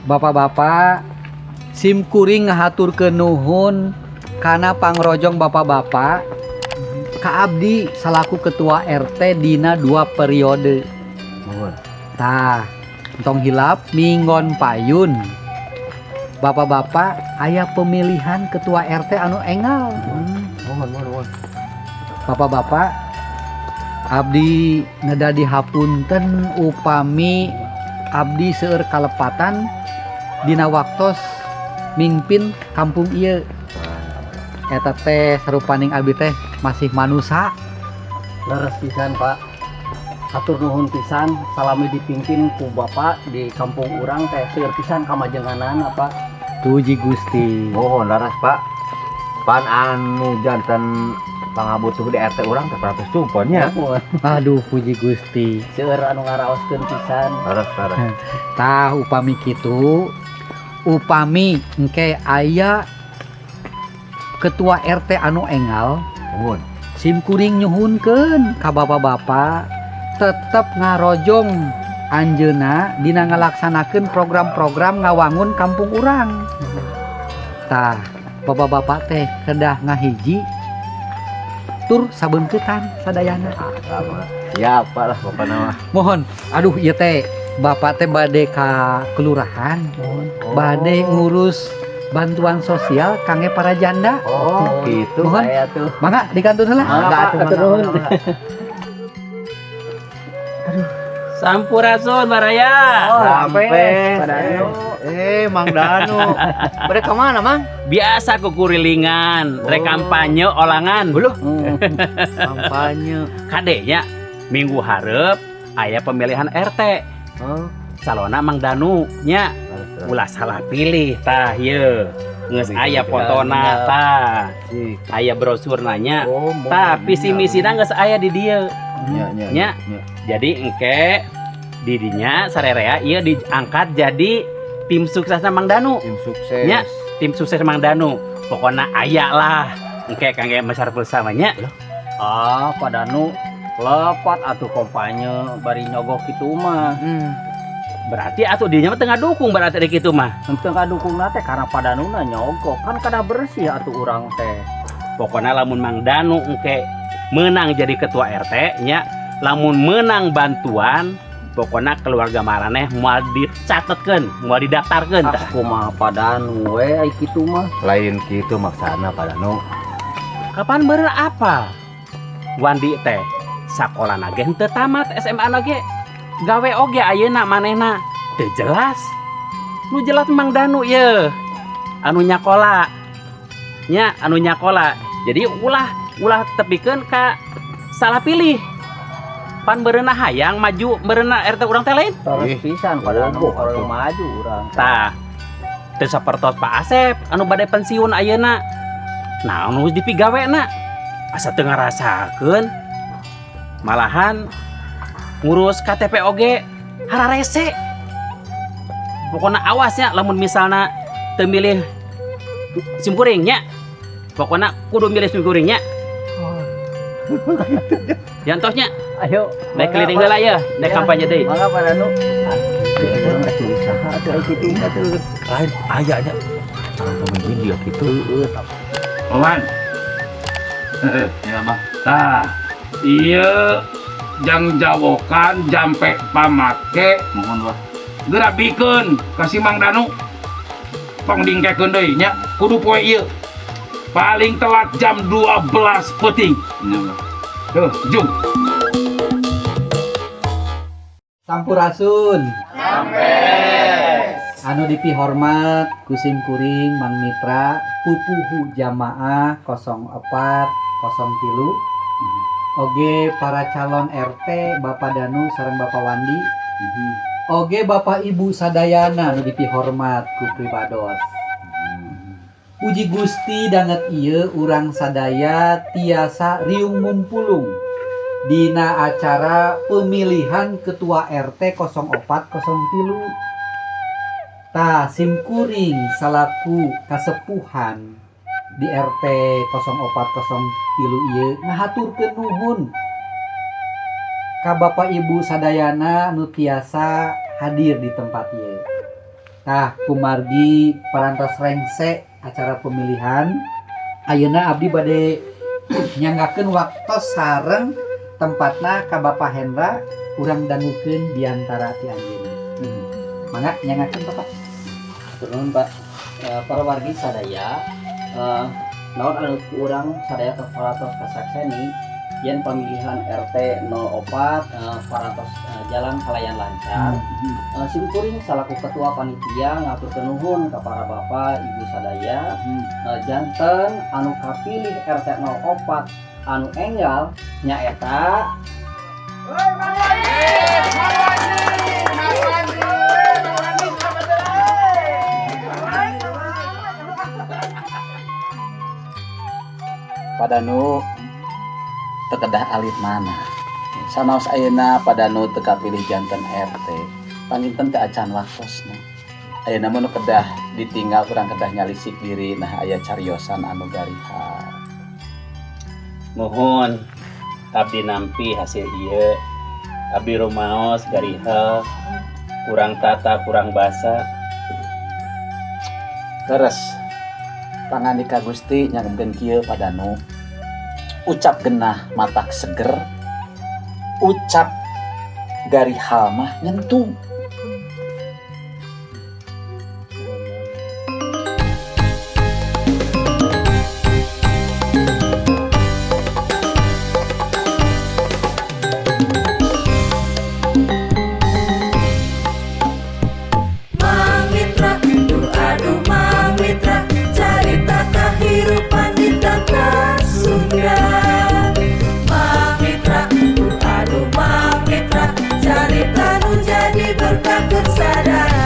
Bapak-bapak, sim kuring ngahaturkeun nuhun kana pangrojong bapak-bapak ka abdi salaku ketua RT dina dua periode. Mohon. Tah, entong hilap minggon payun. Bapak-bapak aya pemilihan ketua RT anu engal. Mohon, mohon, mohon. Bapak-bapak, abdi neda dihapunten upami abdi seueur kalepatan dina waktos mingpin kampung ieu. Eta teh sarupaning abdi teh masih manusa. Leres pisan, Pak. Hatur nuhun pisan salami dipimpin ku Bapak di kampung urang teh seueur pisan kamajenganana, Pak. Puji Gusti. Mohon laras, Pak. Pan anu janten pangabutuh di RT urang teh 100 cumpon nya. Mohon. Aduh, puji Gusti. Seueur anu ngaraoskeun pisan. Laras, laras. Tah, upami kitu, upami engke aya ketua RT anu engal, Mohon. Sim kuring nyuhunkeun ka bapak-bapak tetep ngarojong anjeuna dina ngalaksanakeun program-program ngawangun kampung urang. Tah, bapak-bapak teh kedah ngahiji tur sabeungkeutan sadayana. Sama. Siapa lah bapak nama. Mohon, aduh, ieu teh bapak teh bade ka kelurahan, bade ngurus bantuan sosial kangge para janda. Oh, gitu. Mohon. Saya tuh. Mangga dikantun heula. Mangga, Mangga, Pak, atuh, hatur mangga, nuhun. Mangga. Sampurasun, baraya. Oh, Sampai. Pak Danu. Eh, Mang Danu. Pada kemana, Mang? Biasa kukurilingan, rek kampanye olangan. Belum. Kampanye. Kade nya minggu hareup aya pemilihan RT. Oh. Calona Mang Danu nya, ulah salah pilih tah ieu. Geus aya fotona tah. Aya brosurna nya. Oh, Tah, visi misina geus aya di dieu. Nya, nya, Nya. Nya. Jadi engke didinya sarerea ieu diangkat jadi tim suksesna Mang Danu. Tim sukses. Nya, tim sukses Mang Danu. Pokoknya aya lah. Engke kangge masyarakat bersama nya. Ah, Pak Danu lepat atuh kampanye bari nyogok kitu mah. Berarti atuh dinya mah teu ngadukung berarti ari kitu mah. Henteu ngadukungna teh karena Pak Danuna nyogok kan kada bersih atuh urang teh. Pokoknya lamun Mang Danu engke menang jadi ketua RT nya, lamun menang bantuan, pokoknya keluarga maraneh moal dicatetkeun, moal didaftarkeun Ah, tah. kumaha Pak Danu we ai kitu mah. Lain gitu maksana, Pak Danu. Kapan bener apa? Wandi teh sakola ge henteu tamat SMA na ge. Gawe oge ayeuna manehna teu jelas. Nu jelas Mang Danu ye. Anu nyakola. Nya, anu nyakola. Jadi ulah ulah tepikeun ka salah pilih. Pan bereuna hayang maju bereuna RT urang teh lain. Terus Ih, pisan Pak Danu bogoh kalau atuh. Maju urang. Tah. Teu sapertos Pak Asep anu bade pensiun ayeuna. Nah, anu geus dipigawena. Asa teu ngarasakeun. Malahan ngurus KTP oge hararese. Pokoknya awasnya lamun misalna teu milih simkuring nya. Pokoknya kudu milih simkuring nya. Ya entosnya, Ayo, naik keliling heula ya, naik kampanye deui. Mangga, Pak Danu. Urang rek milih saha atuh ai kitu mah tuh. Lain ayahnya calon pemimpin dia gitu. Oman. Ya, Bah. Tah, iya jang jawokan jampe pamake. Mohon, Bah. Geura bikeun ka si Mang Danu. Tong dingkekeun deui nya, kudu poe ieu. Paling telat jam 12 peuting. Nya, Bah. Tuh, jung. Sampurasun. Anu dipihormat ku sim kuring Mang Mitra pupuhu jamaah 0403, oge para calon RT Bapak Danu sareng Bapak Wandi, oge Bapak Ibu sadayana anu dipihormat ku pribados. Puji Gusti danget ieu urang sadaya tiasa riung mumpulung dina acara pemilihan ketua RT 0403. Tah, simkuring salaku kasepuhan di RT 0403 ieu ngahaturkeun nuhun ka Bapak Ibu sadayana nu tiasa hadir di tempat ieu. Tah, kumargi parantos rengse acara pemilihan. Ayeuna abdi bade nyanggakeun waktos sareng tempatna ka Bapak Hendra, urang dangukeun biantara ti anjeunna. Mangga nyanggakeun, Bapak. Hatur nuhun, Pak. Para wargi sadaya, naon anu ku urang sadaya tos parantos kasakseni yen pemilihan RT 04 parantos jalan kalayan lancar. Simkuring salaku ketua panitia ngaturkeun nuhun ka para bapak ibu sadaya. Janten anu kapilih RT 04 anu enggal nyaeta Pak Danu, teu kedah alit mana sanaos ayeuna Pak Danu teu kapilih janten RT, panginten teu acan waktosna. Ayeuna mah nu kedah ditinggal, urang kedah nyalisik diri, nah aya cariosan anu garihal. Muhun, abdi nampi hasil ieu. Abdi rumaos garihal, kurang tata, kurang basa. Leres, pangandika Gusti nyagemkeun kieu, Pak Danu: ucap genah matak seger, ucap garihal mah nyentuh. Mang Mitra, duh aduh Mang Mitra, carita kahirupan di tanah Sunda. Mang Mitra, duh aduh Mang Mitra, carita nu jadi berkah keur sadaya.